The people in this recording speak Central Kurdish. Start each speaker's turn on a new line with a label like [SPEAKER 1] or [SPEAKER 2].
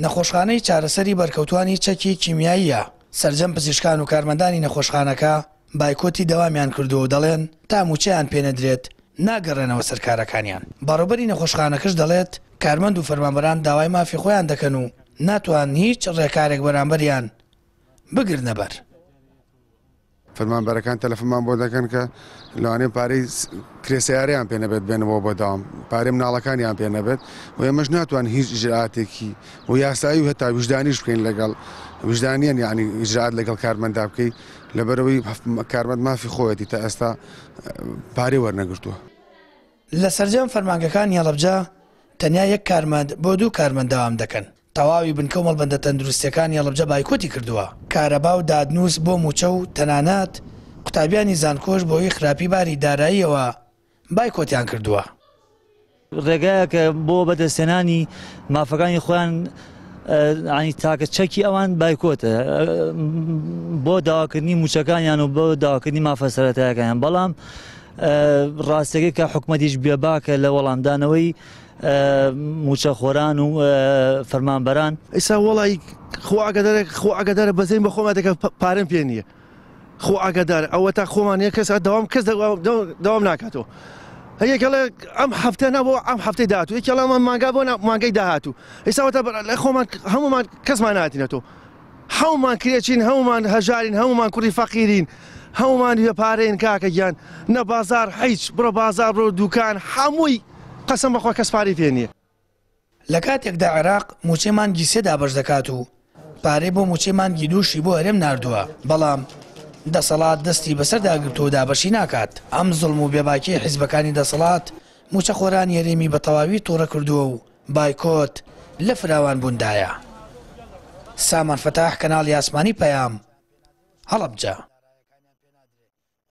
[SPEAKER 1] نەخۆشخانەی چارەسەری بەرکەوتوانی چەکی کیمیاییە، سەرجەم پزیشکان و کارمەندانی نەخۆشخانەکە بایکۆتی دەوامیان کردووە و دەڵێن تا مووچەیان پێنەدرێت ناگەڕێنەوە سەر کارەکانیان. بەڕێوبەری نەخۆشخانەکەش دەڵێت کارمەند و فەرمانبەران داوای مافی خۆیان دەکەن و ناتوان هیچ ڕێکارێک بەرامبەریان بگرنەبەر.
[SPEAKER 2] فەرمانبەرەکان تەلەفۆنمان بۆ دەکەن کە لەوانەیە پارەی کرێ سەیارەیان پێ نەبێت بێنەوە بۆ دەوام، پارەی مناڵەکانیان پێ نەبێت و ئێمەش ناتوانین هیچ ئیجرائاتێکی و یاسایی و هەتا ویژدانیش بکەین لەگەڵ ویژدانیان یعنی ئیجرائات لەگەڵ کارمەندا بکەی لەبەرەوەی کارمەند مافی خۆیەتی تا ئێستا پارەی وەرنەگرتووە.
[SPEAKER 1] لە سەرجەم فەرمانگەکانی هەڵەبجە تەنیا یەک کارمەند بۆ دوو کارمەند دەوام دەکەن. تەواوی بنکە و مەڵبەندە تەندروستییەکانی هەڵەبجە بایکۆتی کردووە، کارەبا و دادنووس بۆ مووچە و تەنانەت قوتابیانی زانکۆش بەهۆی خراپی باری داراییەوە بایکۆتیان کردووە.
[SPEAKER 3] ڕێگایەکە بۆ بەدەستهێنانی مافەکانی خۆیان ینی تاکە چەکی ئەوان بایکۆتە بۆ داواکردنی موچەکانیان و بۆ داواکردنی مافە سەرەتایەکانیان بەڵام ڕاستەکەی کە حکومەتیش بێباکە لە وەڵامدانەوەی موچەخۆران و فەرمانبەران.
[SPEAKER 4] ئیسا وەڵی خۆ ئاگادارە خۆ ئاگادارە بەزەین بە خۆمان دەکە پارەم پێ نییە خۆ ئاگادار ئەوە تا خۆمان یە کەس دەوام کەس دەوام ناکاتەوە یەکەڵێ ئەم هەفتە نا بۆ ئەم هەفتەی داهاتوو یەکەڵە ئەم مانگا بۆ مانگەی داهاتوو ئیسا تا لە خۆمان هەمومان کەسمان ناتینەتەوە هەمومان کرێچین هەمومان هەژارین هەمومان کوڕی فەقیرین هەمومان بێ پارەین کاکە گیان نە بازار هیچ بڕۆ بازار بڕۆ دوکان هەمووی قەسەم بەخوا کەس پارەی پێ نییە.
[SPEAKER 1] لە کاتێکدا عێراق مووچەی مانگی سێ دابەش دەکات و پارەی بۆ مووچەی مانگی دووشی بۆ هەرێم ناردووە، بەڵام دەسەڵات دەستی بەسەردا گرتووە و دابەشی ناکات. ئەم زوڵم و بێباکیەی حیزبەکانی دەسەڵات مووچەخۆرانی هەرێمی بە تەواوی توڕە کردووە و بایکۆت لە فراوانبووندایە. سامان فەتاح، کەناڵی ئاسمانی پەیام، هەڵەبجە.